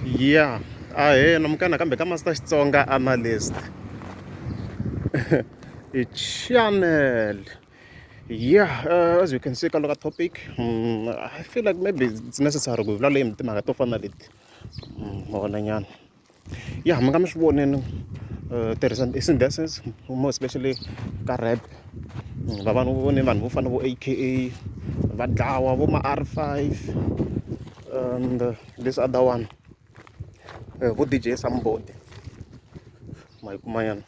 Ya ahee namukela nakambe ka Master Xitsonga Analyst i channel yeah as you can see ka ka topic I feel like maybe it's necessary ku hi vulavula hi timhaka to fana na leti ma vona nyana ya mi nga mi swi vonile tirhisa i more especially ka rap va vanhu vone vanhu vo fana vo A_K_A va dlawa vo ma R5 and this other one vo D_J Sumbody ma yi kuma nyana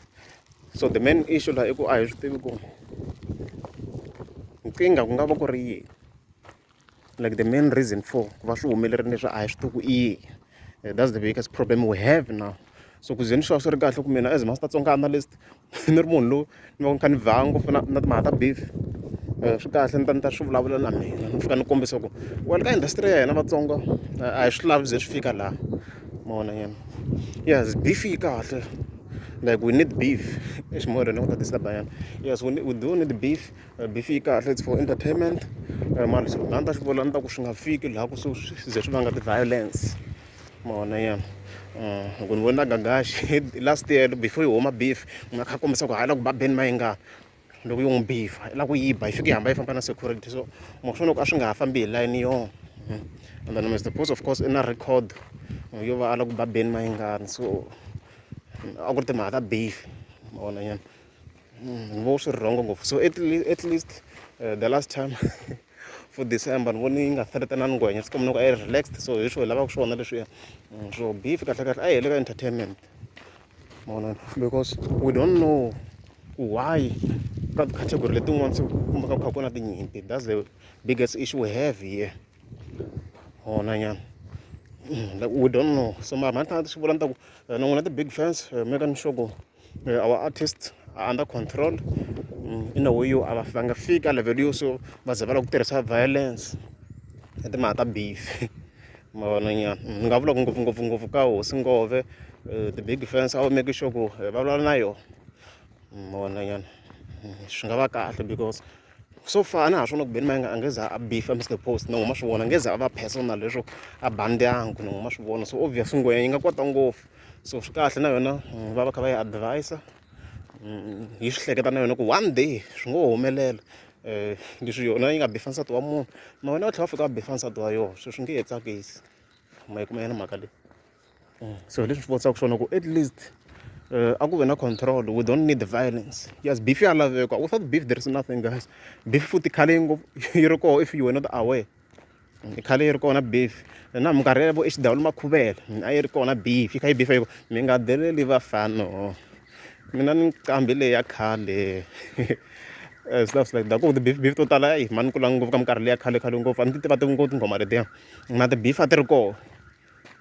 so the main issue laha i ku a hi swi tivi ku nkingha ku nga va ku ri yini like the main reason for ku va swi humelerile leswi a hi swi tivi ku i yini that's the biggest problem we have now so ku ze ni swi swi ri kahle ku mina as master Tsonga analyst ni ri munhu lowu ni va ni kha ni vhanga ngopfu na na timhaka ta beef swi kahle ni ta ni ta swi vulavula na mina ni fika ni kombisa ku well ka industry ya hina Vatsonga a hi swi lavi ze swi fika laha ma vona nyana yes beef yi kahle like we need beef eximoyeni ku ta disturb nyana yes we do need beef beef yi kahle it's for entertainment mara lexi a ni ta xi vula ni ta ku swi nga fiki laha ku swi ze swi vanga ti-violence ma vona nyana loko ni vona Gagashi last year before yi huma beef munhu a kha a kombisa ku hayi la ku ba Benny Mayengani loko yi n'wi beef-a i lava ku yi ba yi fike yi hamba yi famba na security so ma swi vona ku a swi nga ha fambi hi layeni yona and then Mr Post of course i na record yo va a lava ku ba Benny Mayengani so a ku ri timhaka ta beef ma vona nyana ni vona swi ri wrong ngopfu so at least the last time for December ni vone yi nga threatenangi ngwenya swi komba ku a yi relaxed so hi swona hi lavaka swona leswiya swo beef kahle kahle a yi heli ka entertainment ma vona because we don't know why ka ti-category letin'wana se ku kumeka ku kha ku na tinyimpi that's the biggest issue we have here wona nyana like we don't know so mara mhani ni swi vula ni ta ku na n'wina ti-big fans make sure ku our artists are under control in a way yo a va va nga fiki ka level yo so va ze va lava ku tirhisa violence hi timhaka ta beef ma vona nyana ni nga vula ku ngopfungopfu ngopfu ka hosi ngove the big fans a va make sure ku va vulavula na yona ma vona nyana swi nga va kahle because so far a na ha swi vona ku Benny Mayengani a nge za a beef Mr Post na n'wi ma swi vona a nge za a va personal leswo a ba ndyangu na n'wi ma swi vona so obvious ngwenya yi nga kwata ngopfu so swi kahle na yona va va kha va yi advise yi swi hleketa na yona ku one day swi ngo humelela leswi yona yi nga beef nsati wa munhu na wena va tlhela va fika va beef nsati wa yona sweswo swi nge he tsakisi ma yi kuma yona mhaka leyi so hi leswi swi vonisaka swona ku at least a ku ve na control we don't need violence yes beef ya laveka without beef there is nothing guys beef futhi khale ngopfu yi ri kona if you were not aware khale yi ri kona beef na minkarhi ya vo H_W Makhuvele a yi ri kona beef yi kha yi beef yi ku mi nga deleli vafana mina ni nqambi leyi ya khale stuff like that ku ti-beef beef to tala eyi mhani ni kulanga ngopfu ka minkarhi leya khale khale ngopfu a ni ti tiva ngopfu tinghoma letiya na ti-beef a ti ri kona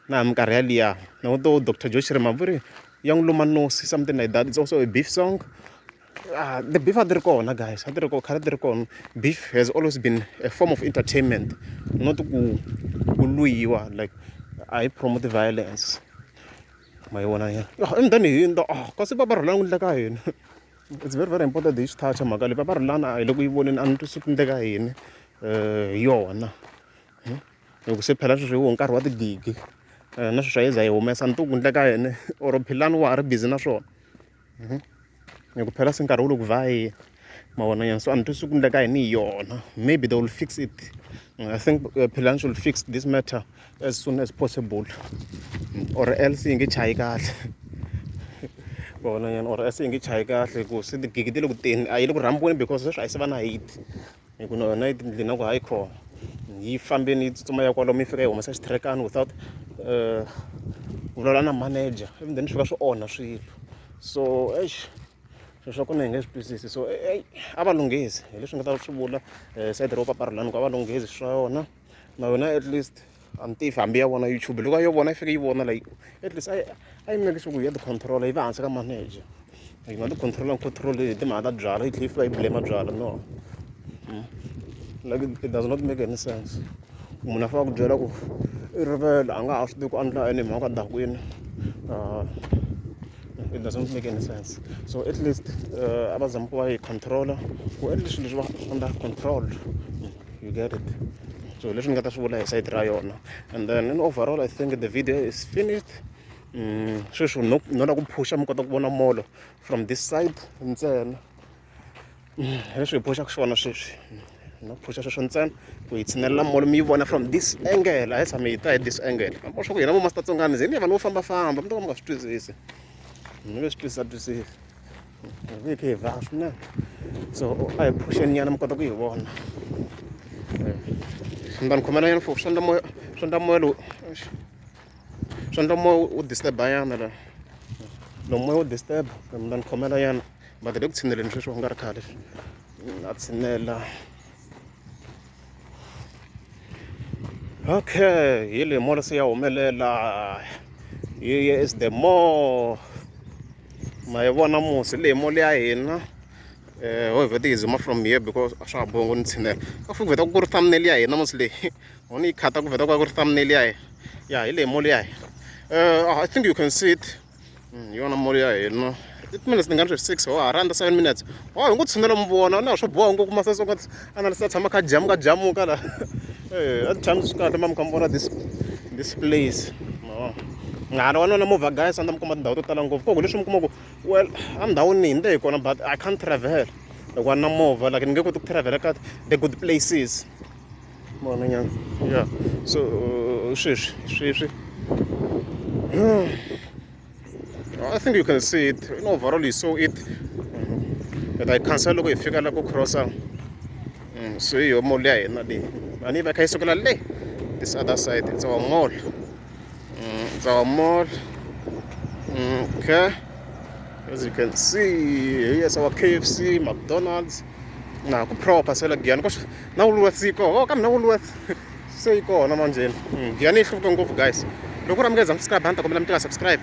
na hi minkarhi yaliya na to Doctor Joe Shirimani va ri ya n'wi luma nosi something like that it's also a beef song the beef a ti ri kona guys a ti ri kona khale ti ri kona beef has always been a form of entertainment not ku ku lwiwa like a yi promote violence ma yi vona nyana and then hi yini ah kasi va va rhulani ku endleka yini it's very very important hi swi touch mhaka leyi va va rhulani a hi le ku yi voneni a ni twisisi ku endleka yini hi yona loko se phela sweswi hi wo nkarhi wa tigigi na sweswi a yi za yi humesa ni tivi ku endleka yini or Philani wa ha ri busy na swona hi ku phela se nkarhi wu le ku vhayeni ma vona nyana so a ni twisisi ku endleka yini hi yona maybe they will fix it I think Philani should fix this matter as soon as possible or else yi nge chayi kahle ma vona nyana or else yi nge chayi kahle ku se tigigi ti le ku teni a yi le ku rhambiweni because sweswi a yi se va na hit hi ku na yona yi tindlwini ku hayi kona yi fambini yi tsutsuma ya kwalomu yi fika yi humesa xithirekani without ku vulavula na manager ivi then swi fika swi onha swilo so eish swilo swa kona hi nge swi twisisi so eyi a va lunghisi hi leswi nga ta swi vula sayiti ro Papa Rhulani ku a va lunghisi swa yona na yona at least a ni tivi hambi ya vona YouTube loko a yo vona yi fike yi vona like at least a yi a yi make sure ku ya ti control yi va hansi ka manager yi nga ti control control hi timhaka ta byala yi tlhela yi fika yi blame byala no like it does not make any sense munhu a fanele ku byela ku i rivele a nga ha swi tivi ku a ndla yini hi mhaka ku a dakwini it doesn't make any sense so at least a va zama ku va yi control ku at least swilo leswi va under control you get it. So leswi ni nga ta swi vula hi sayiti ra yona. And then in overall I think the video is finished. Sweswi no no lava ku phusha mi kota ku vona mall from this side ntsena. Hi leswi hi phuxaka swona sweswi. No phusha sweswo ntsena ku hi tshinelela mall mi yi vona from this angle. A hi tshame hi ta hi this angle. Ma swa ku hina vo Master Tsongani ze ni vanhu vo fambafamba mi to ka mi nga swi twisisi. Mi nge swi twisisa twisisi. Hi kha hi vhaka swinene. So a hi phuxeni nyana mi kota ku yi vona. Ni ta ni khomela nyana for swi endla moya swi endla moya lowu swi endla moya wu disturb nyana la. Loko moya wu disturb mi ta ni khomela nyana but hi le ku tshineleni sweswi ku nga ri khale na tshinela. Okay hi leyi mall se ya humelela here is the mall ma yi vona musi leyi mall ya hina ho vhete hi zoom from here because a swa ha bohi ngo ni tshinela ka futhi vheta ku ri thumbnail ya hina musi leyi ho ni yi khata ku vheta ku va ku ri thumbnail ya hina ya hi leyi mall ya hina I think you can see it. Hi yona mall ya hina i timinetse tingani sweswi six ho ha rhandza 7 minutes ho hi ngo tshinela mi vona na swo boha ngopfu mase swo analyst a tshama kha jamuka jamuka la at times swi kahle ma mi kha mi vona this place nghala wa nona movha guys a ni ta mi komba tindhawu to tala ngopfu koko leswi mi kuma ku well endhawini hi ni hi kona but I can't travel loko a ni na movha like ni nge koti ku travel ka the good places. Vona nyana ya so sweswi sweswi I think you can see it in overall you saw it but I cancel loko hi fika la ku crossa so hi yo mall ya hina leyi a ni yi va kha yi sukela le this other side it's our mall it's our mall okay as you can see here's our KFC McDonald's na ku proper se la Giyani na Woolworths yi kona oh kambe na Woolworths se yi kona manjheni Giyani yi hluvuke ngopfu guys loko ku ri a mi nge za mi subscribe a ni ta kombela mi tika subscribe.